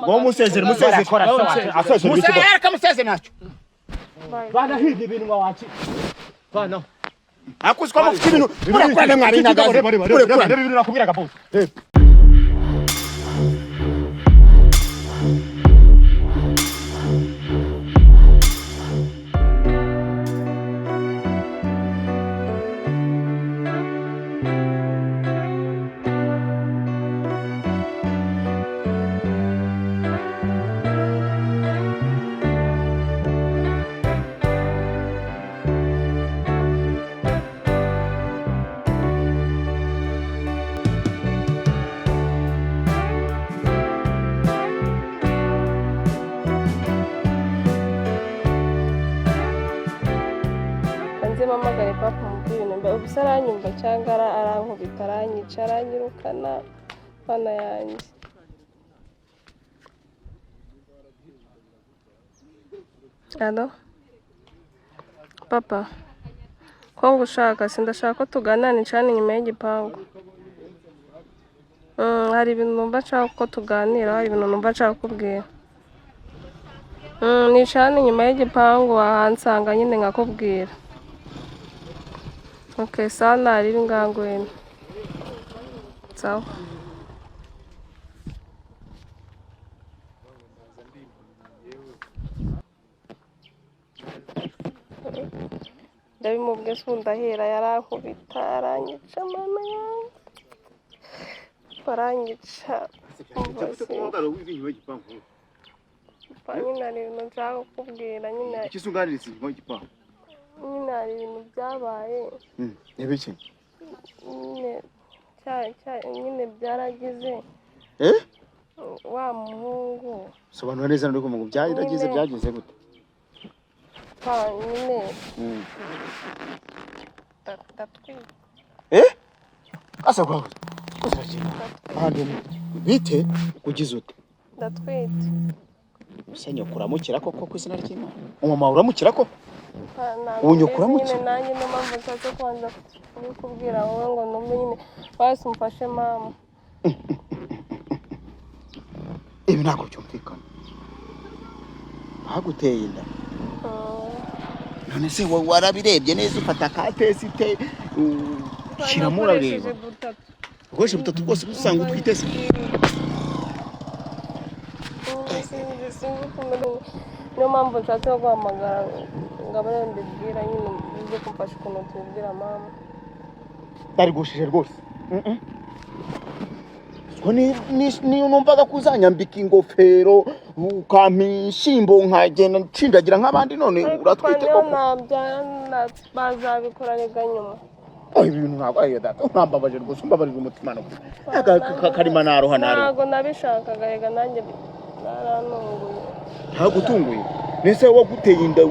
Ngo musezere, musezere. Kora, Asezere. Musezere kamusezere ntacyo. Bana hirya ibintu wawaci. Bana. Akuzwa mufite ibintu murakorana mwari nagaze. Reba ibintu nakubwiraga boss. Nze mpamagare papa mubwire ibintu mba ubusa aranyumva cyangwa arankubita, aranyica, aranyirukana bana yanjye. Alo papa, ko ngushaka sindashaka ko tuganira, nicane inyuma y'igipangu. Hari ibintu numva nshaka ko tuganira, hari ibintu numva nshaka kukubwira. Nicane inyuma y'igipangu wahansanga nyine nkakubwira. Okay, sawa naribi ngangwena. Sawa. Ndabimubwiye se ubu ndahera, yarankubita aranyica mama yanjye. Baranyica. Umva se. Papa, nyine hari ibintu nshaka kukubwira nyine. Ikizunganiriza inyuma y'igipangu. Nyine hari ibintu byabaye. Ibiki? Nyine nyine byaragize. Eh? Wa muhungu. Sobanura neza ndiko ngo byaragize byagenze gute? Pa nyine. Ndatwite. Eh? Asa kwa. Kusakira. Ahandi bite kugize ute? Ndatwite. Se nyoko uramukira koko ku izina ry'Imana? Umama uramukira koko? Pa, ntabwo Ubu nyoko mbizi nyine uramukira? nanjye niyo mpamvu nshatse kubanza kubikubwira wowe ngo numve nyine basi umfashe mama. Ibi ntabwo byumvikana. Baguteye inda. None se wowe warabirebye neza ufata ka tesite ushyiramo urareba. Nakoresheje butatu. Ukoresha butatu bwose usanga utwite se? Sinzi sinzi ukuntu niyo mpamvu nshatse no guhamagara ngo abe ariwe mbibwira nyine uze kumfasha ukuntu tubibwira mama. Ndarigushije rwose. Ko niyo numvaga ko uzanyambika ingofero ukampa inshyimbo nkagenda nshinjagira nk'abandi none uratwite niyo koko. nabyara bazabikora rega nyuma. Oh, ibi bintu ntabwo ayo data urambabaje rwose, umbabarije umutima no karima naroha naroha. Ntabwo nabishakaga rega nanjye narantunguye. Ntagutunguye nese waguteye inda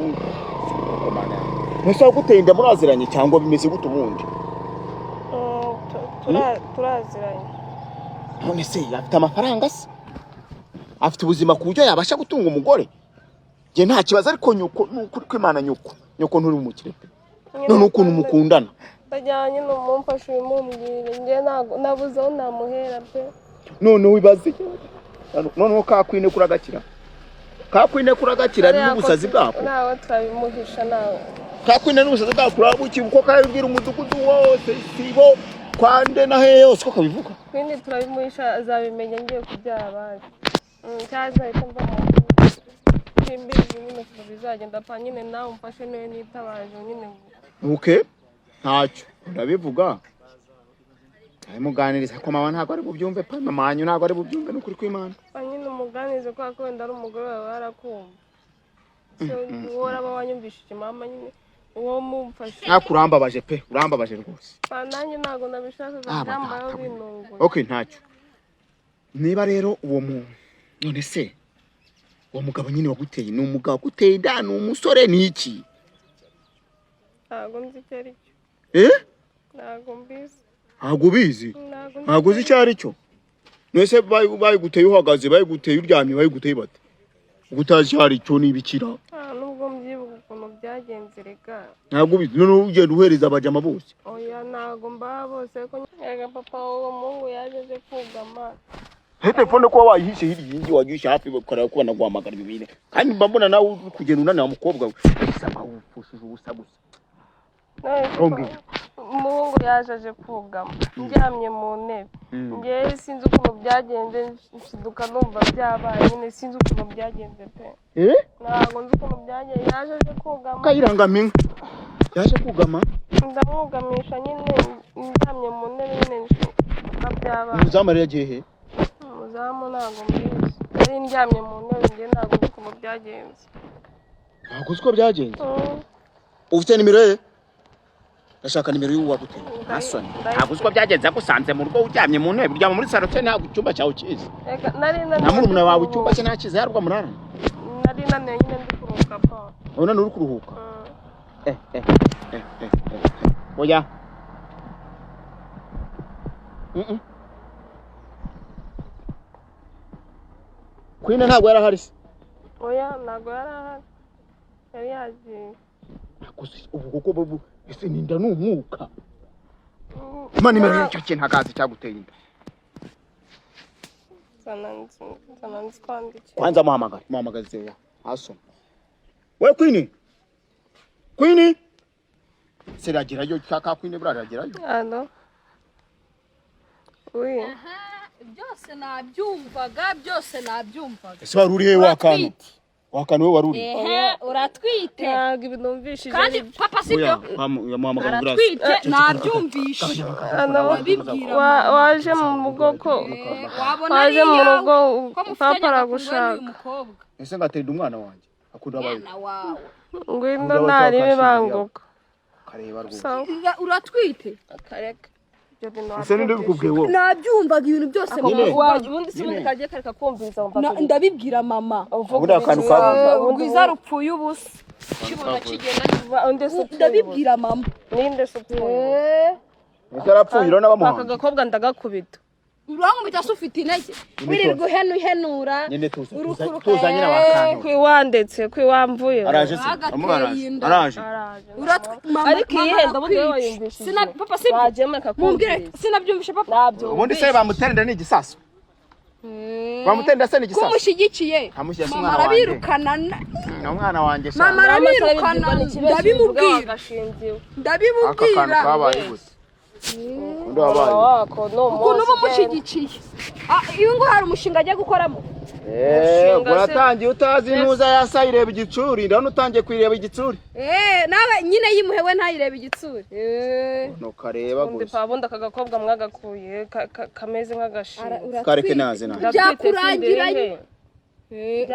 nese waguteye inda muraziranye cyangwa bimeze gute ubundi? Turaziranye. None se afite amafaranga se? Afite ubuzima ku buryo yabasha gutunga umugore? Njye nta kibazo ariko nyoko ni ukuri kw'Imana nyoko nyoko nturi umukire pe. None ukuntu mukundana Ndajyanye n'umumfasha ubimumbwire njye ntabwo nabuze aho namuhera pe. none wibaze noneho kakwine kuragakira kakwine kuragakira n'ubusazi bwako. Ntabwo turabimuhisha ntabwo. Kakwine n'ubusazi bwako urabuki kuko kabibwira umudugudu wose sibo kwande na hehe hose ko kabivuga. Ibindi turabimuhisha azabimenya ngiye kubyara abandi. Cyangwa azahita mva mu simbizi nyine ukuntu bizagenda pa nyine nawe umfashe niwe nitabaje nyine. Okay, ntacyo ndabivuga ndabimuganiriza ko mama ntabwo ari bubyumve pa mama wanyu ntabwo ari bubyumve ni ukuri kw'Imana. Pa nyine umuganirize kubera ko wenda ari umugore wawe arakumva. Wowe uraba wanyumvishije mama nyine uwo mumfashe. Ntabwo urambabaje pe, urambabaje rwose. Pa nanjye ntabwo nabishakaga Ah, byambayeho batata we. bintunguye. Okay, ntacyo. Niba rero uwo muntu none se uwo mugabo nyine waguteye ni umugabo waguteye inda ni umusore ni iki? Ntabwo nzi icyo ari cyo. Eh? Ntabwo mbizi. Ntabwo ubizi? Ntabwo nzi. Ntabwo uzi icyo ari cyo? Nese bayiguteye uhagaze, bayiguteye uryamye, bayiguteye bate? Ubwo utazi icyo ari cyo n'ibikira. Nta nubwo mbyibuka ukuntu byagenze rega. Ntabwo ubizi noneho ugenda uhereza abajama bose. Oya ntabwo mbaha bose ariko erega papa uwo muhungu yaje aje kugama. He telefone ko wayihishe hirya iyi ngiyi wagihishe hafi ukareba ko banaguhamagara ibi bintu. Kandi mba mbona nawe uri kugenda unaniwe mukobwa we. Isaba upfushije ubusa gusa. Ongera. Umuhungu yaje aje kugama ndyamye mu ntebe, ngewe sinzi ukuntu byagenze, nshiduka numva byabaye nyine, sinzi ukuntu byagenze pe. Eh? Ntabwo nzi ukuntu byagenze, yaje aje kugama. Kayirangamiye. Yaje kugama. Ndamwugamisha nyine ndyamye mu ntebe nyine, nshiduka byabaye. Umuzamu yari yagiye he? Umuzamu ntabwo mbizi, nari ndyamye mu ntebe, ngewe ntabwo nzi ukuntu byagenze. Ntabwo uzi uko byagenze. Ufite nimero ye? Ndashaka nimero y'uwaguteye. Ntasoni. Ntabwo uzi uko byagenze, agusanze mu rugo uryamye mu ntebe, uryama muri salo, ntabwo icyumba cyawe ukizi. Reka, nari naniwe Na murumuna wawe ndi icyumba cye ntakizi, yarwa murara. Nari naniwe nyine ndi kuruhuka pa. Urabona uri kuruhuka. Eh, eh, eh, eh, eh. Oya. Queen ntabwo yarahari se? Oya, ntabwo yari ahari, yari yagiye. Ubu kuko bubu ese ninda ni umwuka. Imana nimero y'icyo kintu akazi cyaguteye inda. Zana nzikwandikira. Kwanza muhamagare, muhamagaze ya. Asoma. We Queen. Queen. Seragerayo ka Queen buraragerayo. Alo. Oui. Byose nabyumvaga, byose nabyumvaga. Ese wari uri he wakano? Wakano we wari uri? Ehe, uratwite. Ntabwo ibi numvishije Kandi ari byo. papa sibyo? Muhamagara. Aratwite nabyumvishe. Alo. Ndabibwira. Waje mu rugo ko Wabona ari waje mu iyawe. rugo Ko mufitanye papa agakungu aragushaka. n'uyu mukobwa. Ese ngatenda umwana wanjye. Akunda abaye. Mwana wawe. Ngwino ntaribe banguka. Kareba rwose. Sawa. Uratwite. Kareka. Ibyo bintu Ese ninde bikubwiye wowe? Nabyumvaga ibintu byose. Nyine. Ubundi si ubundi kagiye kareka kumviriza wumva Ndabibwira mama. Ubundi akantu kavuze. Rwiza rupfuye ubusa. Kibona kigenda. Undi se upfuye. Ndabibwira mama. Ninde se upfuye? Ese arapfuye urabona Aka bamuhanga. gakobwa ndagakubita. Urankubita se ufite intege. Wirirwa uhenuhenura. Nyine tuza tuza Urukuruka. tuza nyine wakano. Kwiwandetse kwiwamvuye. Araje se. Agateye Amubaraje. inda. Araje. Araje. Mama, Ariko iyi mama henda ubundi wowe arakwica. wayumvishije. Papa sibyo? Bagiye mureka Mumbwire kumviriza. sinabyumvishe papa. Nabyo. Ubundi se bamutera inda ni igisasu. Bamutera inda se ni igisasu. Kumushyigikiye. Amushyira se Mama umwana wanjye. arabirukana. Ni umwana wanjye sha. Mama arabirukana. Ndabimubwira. Ndabimubwira. Aka kantu Ndabimubwira. kabaye gusa. Undi wabaye. Wako no Ukuntu uba umushyigikiye. Iyo ngo hari umushinga agiye gukoramo. Eh, uratangiye utazi intuza ya sayireba igitsuri, ndabona utangiye kuyireba igitsuri. Nawe nyine yimuhewe ntayirebe igitsure. Nukareba Ubundi gusa. pa bundi aka gakobwa mwagakuye kameze nk'agashinga. Kareke naze naze. Byakurangiranye.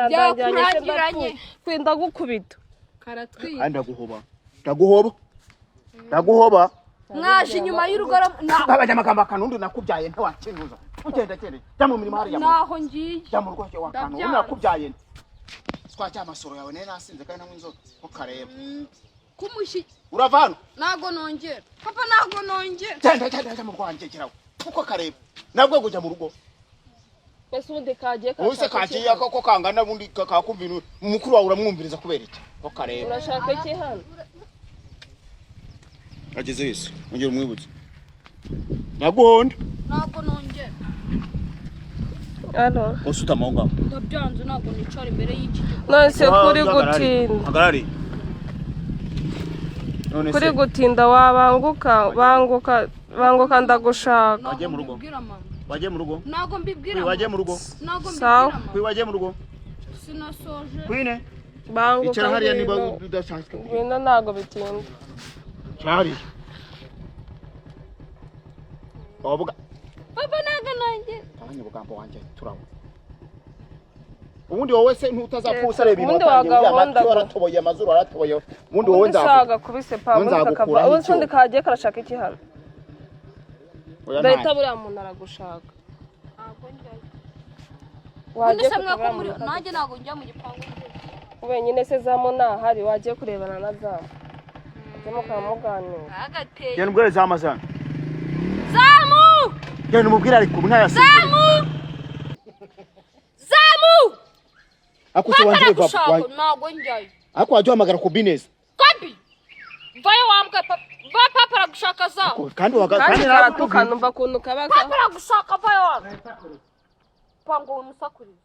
Byakurangiranye. Kwenda gukubita. Karatwite. Kandi ndaguhoba. Ndaguhoba. Ndaguhoba. Mwaje inyuma y'urugo Abanyamagambo akanundi nakubyaye ntiwakinuza. Ugenda genda. Jya mu mirimo hariya. naho ngiye. Jya mu rugo wakanu. Ndabyanga. Nakubyaye. Twajya amasoro yawe nari nasinze kandi nanywa inzoga. Ntukareba. Kumushi Urava hano. ntago nongera. Papa ntago nongera. Genda genda jya mu rwanjye geraho. Kuko kareba. Nabwo kujya mu rugo. Ese ubundi kagiye Ubu se kagiye ko kangana ubundi kakumva mukuru wawe uramwumviriza kubera iki? Ko kareba. Urashaka iki hano? Ageze wese. Ongera umwibutse. Naguhonda. Ntago nongera. Alo. Usutama aho ngaho. Ndabyanze ntago nicara imbere y'iki gikoni. None se kuri gutinda. Hagarari. None Kuri se gutinda wabanguka banguka banguka ndagushaka. Wagiye mu rugo? Mbibwira mama. Wagiye mu rugo? Ntago mbibwira Kwi mama. wagiye mu rugo? Ntago Sawa. mbibwira mama. Kwi wagiye mu rugo? Sinasoje. Kwine. Banguka. Icara hariya niba ngwino. udashaka. Ngwino ntago bitinda. Cyari. Obuga. Papa ntago nongera. Abanye bugambo wanje turawo. Ubundi wowe se ntutazapfa usareba ibintu Ubundi watangiye uriya wagahonda amatwi ngo. waratoboye amazuru waratoboye. Ubundi wowe Ubundi nzagu. saga kubise pa Ubundi ubundi kakava. nzagukuraho Ubundi icyuma. ubundi kagiye karashaka iki hano? Oya Ndahita ntacyo. buriya muntu aragushaka. Ntago njyayo. Ubundi Wagiye se mwako kurebana muri na nanjye ntago njya mu gipangu. wenyine se zamu ntahari wagiye kurebana na zamu. Mujye mukaba muganira. Agateye. Genda ubwire zamu azana. Zamu! Genda umubwire ariko ubu ntayasinziriye. Zamu! Zamu! Ariko se Papa wanjye aragushaka ntago njyayo. ariko wajya uhamagara ku binesi. Kopi! Vayo wambwa papa. Va papa aragushaka zamu. Kandi waga Kandi kandi karatuka numva ukuntu kaba Papa aragushaka vayo wambwa. Papa ngo wimusakurize.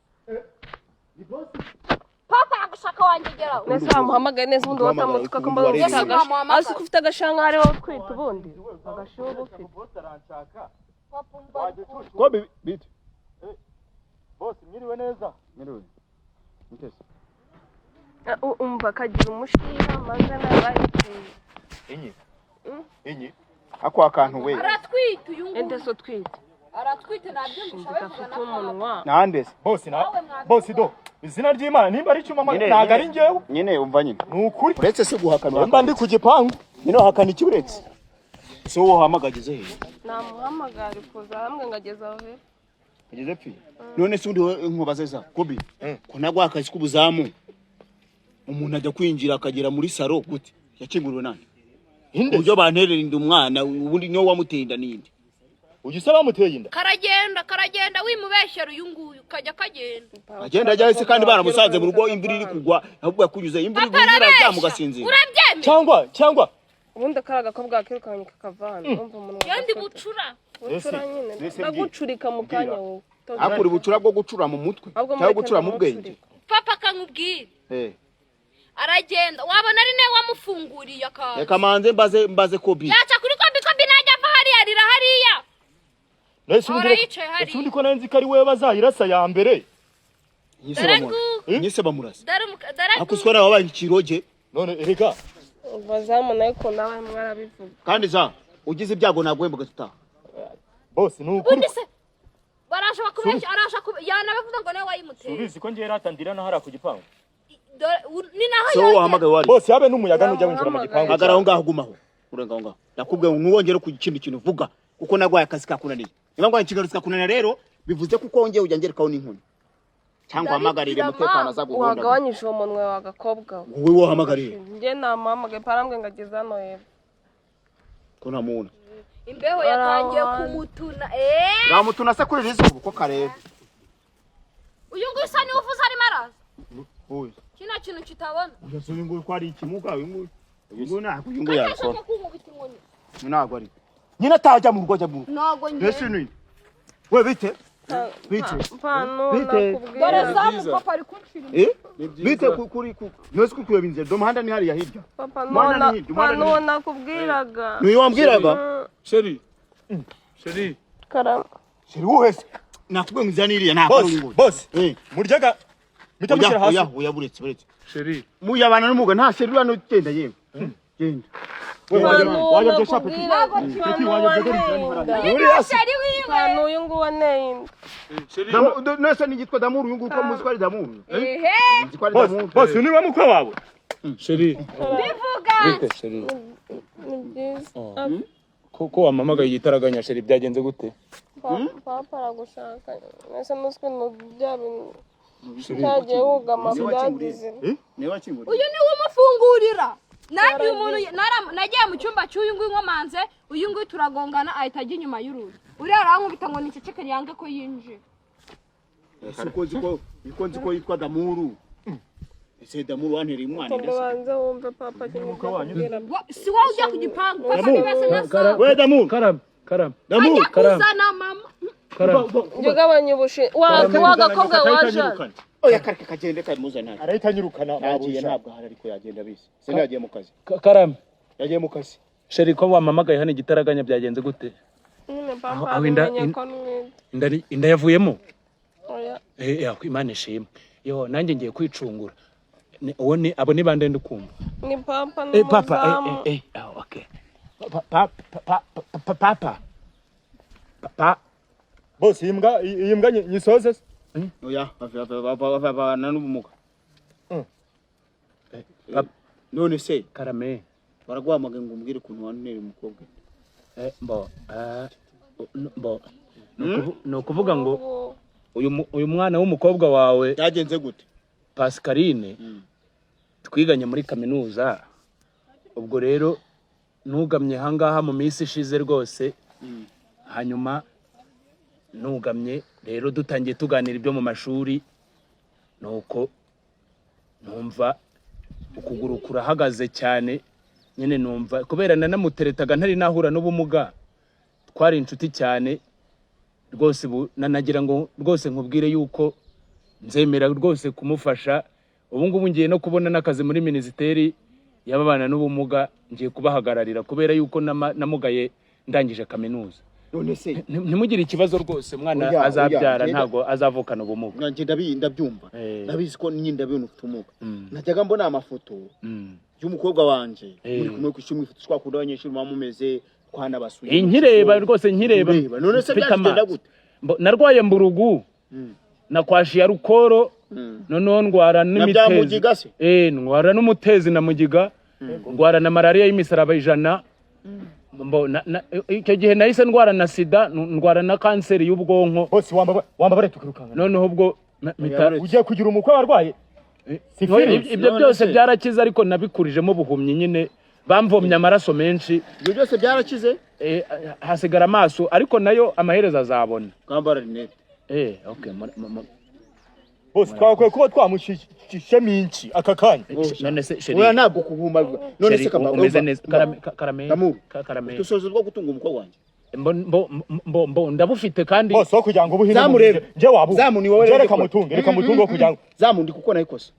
Papa aragushaka wangegeraho. Nese wamuhamagaye neza ubundi watamutuka ko mbaza ufite Yesu agasha namuhamagaye. azi ko ufite agashankari wowe utwite ubundi agashubu ufite. Papa umva ari kumva. Ko bite? Boss, mwiriwe neza. Mwiriwe. Mutesi. Umva kagira umushiha maze nabayiteye. Inyi. Inyi. Ako akantu we. Aratwite uyu nguyu. Ende so twite. Aratwite nabyumvisha Dafite babivuga na papa. umunwa. Nande se? Boss na Nawe mwabivuga. boss do. Izina ry'Imana nimba ari icyuma Nyine- ntago ari njyewe. Nyine umva nyine. Ni ukuri. Uretse se guhakana. Mba ndi ku gipangu. Nyine wahakana iki uretse? Se wowe wahamagaye ageze he? Namuhamagara ari kuza hamwe ngo ageze aho hepfo. Ageze pfi. None se undi wowe nkubaze za Kobi. Ko nagwa akazi k'ubuzamu. Umuntu ajya kwinjira akagera muri saro gute? Yakinguriwe nande? Inde. Uburyo banterera inda umwana ubundi niwe wamuteye inda ninde? Uyu se bamuteye inda. Karagenda karagenda wimubeshyera uyu nguyu kajya kagenda. Agenda ajya se kandi baramusanze mu rugo imvura iri kugwa ahubwo yakunyuze imvura Papa iguye uraryama arabeshya. ugasinzira. Urabyemera? Cyangwa Ubundi kari agakobwa kakirukanye kakava hano umva umunwa. Iyo ndi gafite. bucura. Bucura nyine. Mbese Ndagucurika mu kanya wowe. Hakuri bucura bwo gucura mu mutwe Ahubwo cyangwa mureke gucura mu bwenge. ndamucurika. Papa akankubwira. Eh. Aragenda wabona ari nawe wamufunguriye akaza. Reka manze mbaze Kobi. Yaca kuri Kobi, Kobi najya ava hariya arira hariya. Nese undi Ahora yicaye hariya. Ese undi ko nari nzi ko ari wewe bazayirasa ya mbere. Nyise Dore bamurasa. nguku. Nyise bamurasa. Dore dore Akuswa nawe wabaye ikiroge None erega Umva zamu nawe ukuntu aba mwarabivuga. kandi za ugize ibyago naguhemba ugataha. boss ni ukuri. Ubundi se baraje bakubeshya araje yanabavuga ngo nawe wayimuteye. Ubizi ko ngiye ratandira na hariya ku gipangu. Dore ni naho Se wowe wahamagaye wari. Boss yabe n'umuyaga nujya winjira mu gipangu. Hagara aho ngaho gumaho. Urenga aho ngaho. Nakubwiye ngo ntiwongere ku kindi kintu uvuga kuko nagwaye akazi kakunaniye. Niba ngwaye inshingano zikakunanira rero bivuze kuko wongeye ujya ngerekaho n'inkoni. Cyangwa uhamagarire umutekano aza guhonda. Wagabanyije uwo munwa wa gakobwa we. Wowe wohamagariye Njye namuhamagaye parambwe ngo ageze hano hepfo. ko ntamubona. Imbeho yatangiye kumutuna. Eh! Ramutuna se kuri iri zuba uko kareba. Uyu nguyu usa niwe uvuze arimo araza. Oya. Kino kintu kitabona. Uyu se uyu nguyu ko ari ikimuga uyu nguyu. Uyu nguyu ntabwo uyu nguyu Kandi yabikora. ashaka kunkubita inkoni. Ntabwo ari. Nyine atajya mu rugo ajya mu rugo. Ntabwo ngiye. Mbese ni. We bite? Bite? Mpano Bite? Dore nakubwira. zamu papa ari kunshira. Eh? Bite kuri ku nose kukureba inzira do muhanda ni hariya hirya. Papa Mwana none ni hirya, umwana ni pano hirya. nakubwiraga. Ni wambwiraga? Chéri. Chéri. Karama. Sheri wowe se. Nakubwiye ngo inzira ni iriya ntabwo ari Boss, uyu nguyu. boss. Eh. Muryaga mpita Oya mushyira hasi. oya oya buretse buretse. Chéri. Muyabana n'umuga nta sheri uriya n'ugenda yewe. Genda. Pano Wayobye sha Peti. nakubwiraga. Peti Pano wayobye waneye inda. Uriya se. Sheri wiwe. Pano uyu nguyu waneye inda. Chéri. Nese ni yitwa Damuru uyu nguyu ko muzi ko ari Damuru. Ehe. Nzi ko ari Boss, Damuru. boss uyu niwe mukwe wawe. Chéri. Bivuga. Bite chéri. Ni byiza. Ko wampamagaye igitaraganya chéri byagenze gute? Papa aragushaka. Ese nuswe bya bintu cyagiye wugama byagize. Niwe wakinguriye. Uyu niwe umufungurira. Nanjye uyu muntu nagiye mu cyumba cy'uyu nguyu nkomanze, uyu nguyu turagongana ahita ajya inyuma y'urugi. Uriya arankubita ngo niceceke yange ko yinjira. Ese uko nzi ko uko nzi ko yitwa Damuru. Ese Damuru wantereye umwana inda se. Banza wumve papa kimwe kubwira. Si wowe ujya ku gipangu papa niba se na sawa. We Damuru. Karam. Karam. Damuru. Ajya kuzana mama. Karam. Jya ugabanya ubushin wa gakobwa waje hano. Oya kareka kagende kamuzana. Arahita anyirukana Yagiye mabuja. ntabwo ahari ariko yagenda abizi. Se yagiye mu kazi. Karam. Yagiye mu kazi. Chéri ko wampamagaye hano igitaraganya byagenze gute? Nyine papa Aho inda- abimenye ko ntwite. Inda yavuyemo? Oya. Eh, eh, Imana ishimwe. Yo nanjye ngiye kwicungura. Uwo ni abo ni bande ndikumva. Ni papa Eh papa eh n'umuzamu. eh eh ah, okay. Pa pa pa pa papa. Pa Boss iyi mbwa nyisoze se. oya bavana n'ubumuga. Papa None se Karame. baraguhamagaye ngo umbwire ukuntu wantera umukobwa. Eh mbo mbo ni ukuvuga ngo uyu mwana w'umukobwa wawe Byagenze gute? Pascaline twiganye muri kaminuza. Ubwo rero nugamye ahangaha mu minsi ishize rwose, hanyuma nugamye rero dutangiye tuganira ibyo mu mashuri, nuko numva ukuguru kurahagaze cyane nyine, numva kubera nanamuteretaga ntari nahura n'ubumuga, twari inshuti cyane. Rwose ubu nanagira ngo rwose nkubwire yuko nzemera rwose kumufasha. Ubu ngubu ngiye no kubona n'akazi muri minisiteri y'ababana n'ubumuga, ngiye kubahagararira kubera yuko namugaye ndangije kaminuza. None se Ntimugire ikibazo rwose, umwana Oya, oya, azabyara ngenda- ntabwo azavukana ubumuga. Nanjye ndabyumva. Ndabizi ko nyine ndabibona ufite ubumuga. Najyaga mbona amafoto y'umukobwa wanje muri kumwe ku ishuri, mwifoto twakunda abanyeshuri muba mumeze, twanabasuye. Nkireba rwose, nkireba. Ureba. None se mfite byagenda amaso. gute? Narwaye mburugu na kwashiya rukoro, noneho ndwara Na bya n'imitezi. mugiga se? Ndwara n'umutezi na mugiga, ndwara na malariya y'imisaraba 100. Icyo gihe nahise ndwara na sida, ndwara na kanseri y'ubwonko. Bose wambabare tukirukanka. Noneho ubwo Oya, Ugiye kugira umukwe warwaye syphilis. Ibyo None byose se? byarakize, ariko nabikurijemo ubuhumyi nyine, bamvomye amaraso menshi. Ibyo byose byarakize? Hasigara amaso, ariko nayo amaherezo azabona. Kwambara rinete. Okay. Bose twakwiye kuba twamushishemo inki aka kanya. None se chéri, Oya, ntabwo kuhuma. None se chéri, kaba umeze neza? Karame, karame. Kamuru. Karame. Ufite ubushobozi bwo gutunga umukobwa wanjye? Mbo ndabufite kandi. Bose, aho kugira ngo ubuhine Zamu rero. njye wabu Zamu ni wowe njye rero reka ndikora. mutunge, reka mutunge wo kugira ngo Zamu, ndi kuko nayikosa.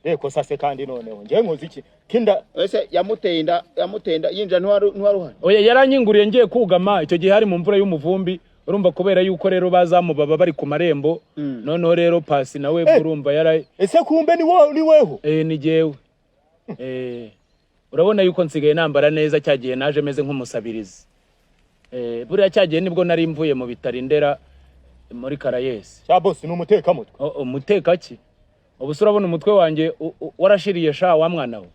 Reko sase kandi noneho njye nkoze iki kinda? Ese yamuteye inda, yamuteye inda yinjira, ntiwari uhari? Oya, yaranyinguriye ngiye kugama, icyo gihe hari mu mvura y'umuvumbi. Urumva, kubera yuko rero bazamu baba bari ku marembo, noneho rero pasi nawe urumva yara Ese kumbe ni wowe, ni weho? Ni jyewe. Urabona yuko nsigaye nambara neza, cya gihe naje meze nk'umusabirizi. Buriya cya gihe nibwo nari mvuye mu bitaro i Ndera muri Karayesi. Cya boss ni umutekamutwe. Umuteka ki? Ubu se urabona umutwe wanjye warashiriye sha wa mwana we?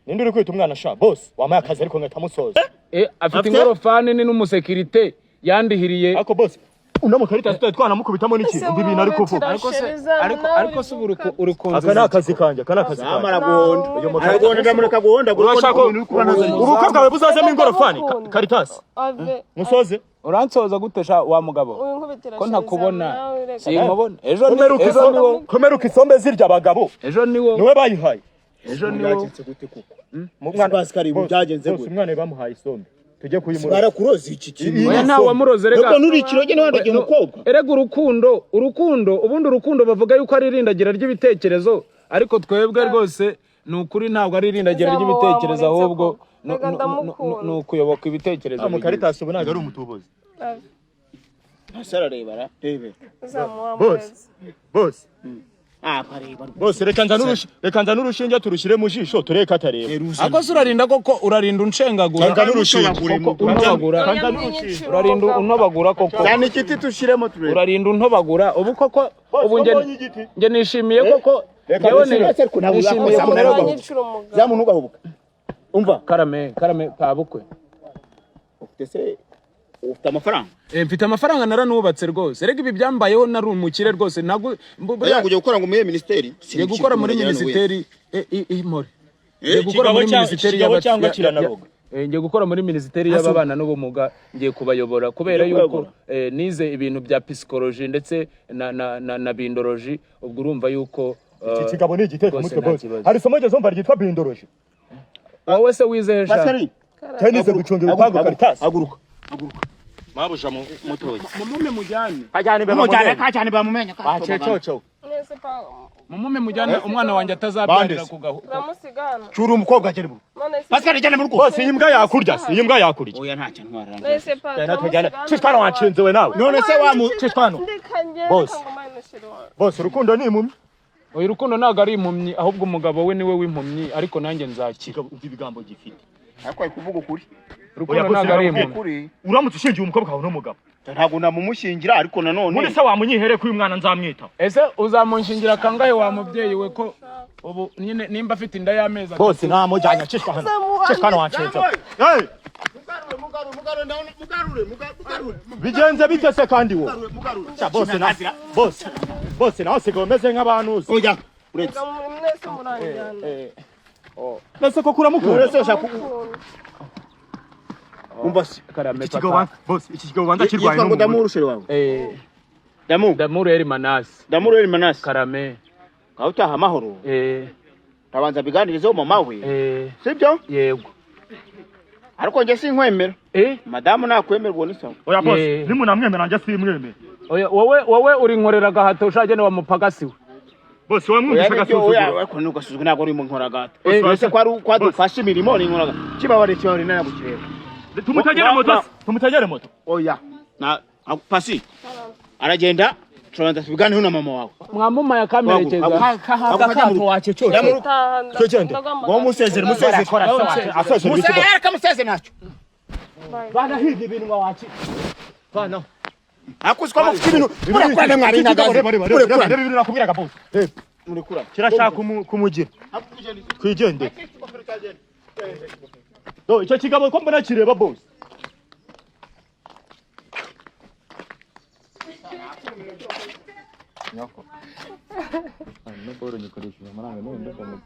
Ninde uri kwita umwana sha? Boss wampaye akazi ariko ngatamusoza. Afite Afite? ingorofani ni n'umusekirite yandihiriye. Ariko boss, uno mukarita tutari twanamukubitamo n'iki? Ese Umva ibintu ari kuvuga. Ariko se Sheri, ariko se ubu uri Aka ni akazi kanjye, aka ni akazi Zamu kanjye. araguhonda. Uyu mukarita- Araguhonda, ndamureka guhonda. Urashaka ubukwe bwawe buzazemo ingorofani? Ndamukunda. Karitasi Ave. musoze. Uransoza gute sha wa mugabo? Uyu Ko ntakubona, sinkubona. Ejo ni Komera ejo ukisombe, ni wo komera ukisombe zirya abagabo. Ejo ni wo. Niwe bayihaye. Ejo ni wo. Byagenze gute koko? Umwana Pascal, ubu byagenze Bose gute? umwana bamuhaye isombe, tujye kuyimura. Barakuroza iki kintu? Oya, nta wamuroze rega. Nubwo nuri ikiroge ntiwandagiye umukobwa. Erega urukundo, urukundo, ubundi urukundo bavuga yuko ari irindagira ry'ibitekerezo, ariko twebwe rwose ni ukuri ntabwo ari irindagira Zamu ry'ibitekerezo, wamuretse ahubwo koko. Rega ndamukunda. ni ukuyoboka ibitekerezo. Mukaritasi ubu ntabwo ari umutubuzi. Ese arareba ra? Rebe. Bose bose Ah, areba. Bose, reka nzane urushinge turushyire mu jisho turebe ko atareba. Ako se urarinda koko, urarinda unshengagura? Nzane urushinge. Koko untobagura, urarinda untobagura koko. Zana igiti tushiremo turebe. Urarinda untobagura ubu koko. Ubu Bose, wabonye igiti? nge nishimiye koko. Reka Ngewe dushyire- Ariko ntabwo nishimiye uzakosa, kumererwa. ntugahubuka. Zamu, ntugahubuka. Umva. Karame, karame kabukwe. Ufite se, ufite amafaranga? Mfite amafaranga, naranubatse rwose. Rega ibi byambayeho nari umukire rwose, ntabwo Oya, ngo ugiye gukora ngo muri minisiteri? Ngiye gukora muri minisiteri impore. Ngiye gukora Ikigabo muri minisiteri ikigabo cyangwa kiranaroga? Ngiye gukora muri minisiteri y'ababana n'ubumuga, ngiye kubayobora kubera Ugiye yuko kubayobora? Nize ibintu bya psychology ndetse na bindology, ubwo urumva yuko Iki kigabo ni igiteka rwose mutwe nta bose. kibazo. Hari isomo ngeze mva ryitwa bindology. Wowe se wize sha? Pascal, Cyane nize gucunga ibipangu, Karitasi. Haguruka. Mabuja mutoyi. Mumume mujyane. Kajyane imbeba Mujyane mu kajyane bamumenya. Bacecoco. Mumume mujyane, umwana wanjye atazabyarira Bandese. ku gahu. Turamusiga hano. Cyura umukobwa agere mu rugo. None se Pascal, jyana mu rugo. Bose, iyi mbwa yakurya se, iyi mbwa yakurya. Oya, ntacyo ntwara. None se pa Jyana tujyane. Cishwana wanshinze we nawe. None se wamu Cishwana. Ndeka Bose. ngere ngomane sheri wawe. Bose, urukundo ni impumyi. Oya, urukundo ntabwo ari impumyi, ahubwo umugabo we niwe w'impumyi, ariko nanjye nzakira. Umva ibigambo gifite. Ariko ari kuvuga ukuri. Urukundo Oya, bose ntabwo ari naramubwiye. impumyi. Ukuri. Uramutse ushingiye umukobwa wawe n'umugabo. Ntabwo namumushingira, ariko nanone Muri se wamunyihere ko uyu mwana nzamwitaho. Ese uzamunshingira kangahe wa mubyeyi we, ko ubu nyine nimba afite inda y'amezi 3? Bose namujyanye, cishwa hano. Cishwa hano wanshinze. Hey! Mugarure, mugarure, ndabona mugarure, mugarure. Bigenze bite se kandi wo? Mugarure. Sha bose na bose. Bose nawe usigaye umeze nk'abantuzi. Oya, uretse. Reka mwese muranjyana. Ese koko uramukunda? Uretse ushaka umva se. Karame Iki kigabo papa. bose, iki kigabo banza kirwaye Yitwa ngo n'umugore. Damuru sheri wawe. Damu. Damuru Eri Manasi. Damuru Eri Manasi. Karame. Ngaho utaha amahoro. Tabanza biganirizeho mama we. Sibyo? Yego. Ariko njye sinkwemera. Eh. Madamu nakwemera, ubwo ni sawa. Oya boss, Yeah. nimunamwemera njye simwemera. Oya, wowe uri nkorera gahato ushagene wa mupagasi we. Boss, wamwumvisha Oya nibyo, oya agasuzuguro. ariko ntugasuzugure, ntabwo uri mu nkoragata. Eh, Ese ko ari uko adufasha imirimo ni inkoragata. Kibabare, kibabare, nagukireba. Tumutegere moto se, tumutegere moto. Oya na pasi aragenda, turabanza tubiganeho na mama wawe. Mwamumaye akamerekeza. Akato wacecoce. Taha, Twegende. ndaguhamagara. Ngo musezere, musezere. Asezere. Musezere, kamusezere ntacyo. Bana hirya ibintu waci. Bana. Akuzi ko mufite ibintu murakurana, mwari intagazi murekurana. Ibintu nakubwiraga boss. Murekurana. Kirashaka kumugira. Twigendere. Do icyo kigabo ko mbona kireba boss. No boro nyikoresheje amafaranga none ndumva.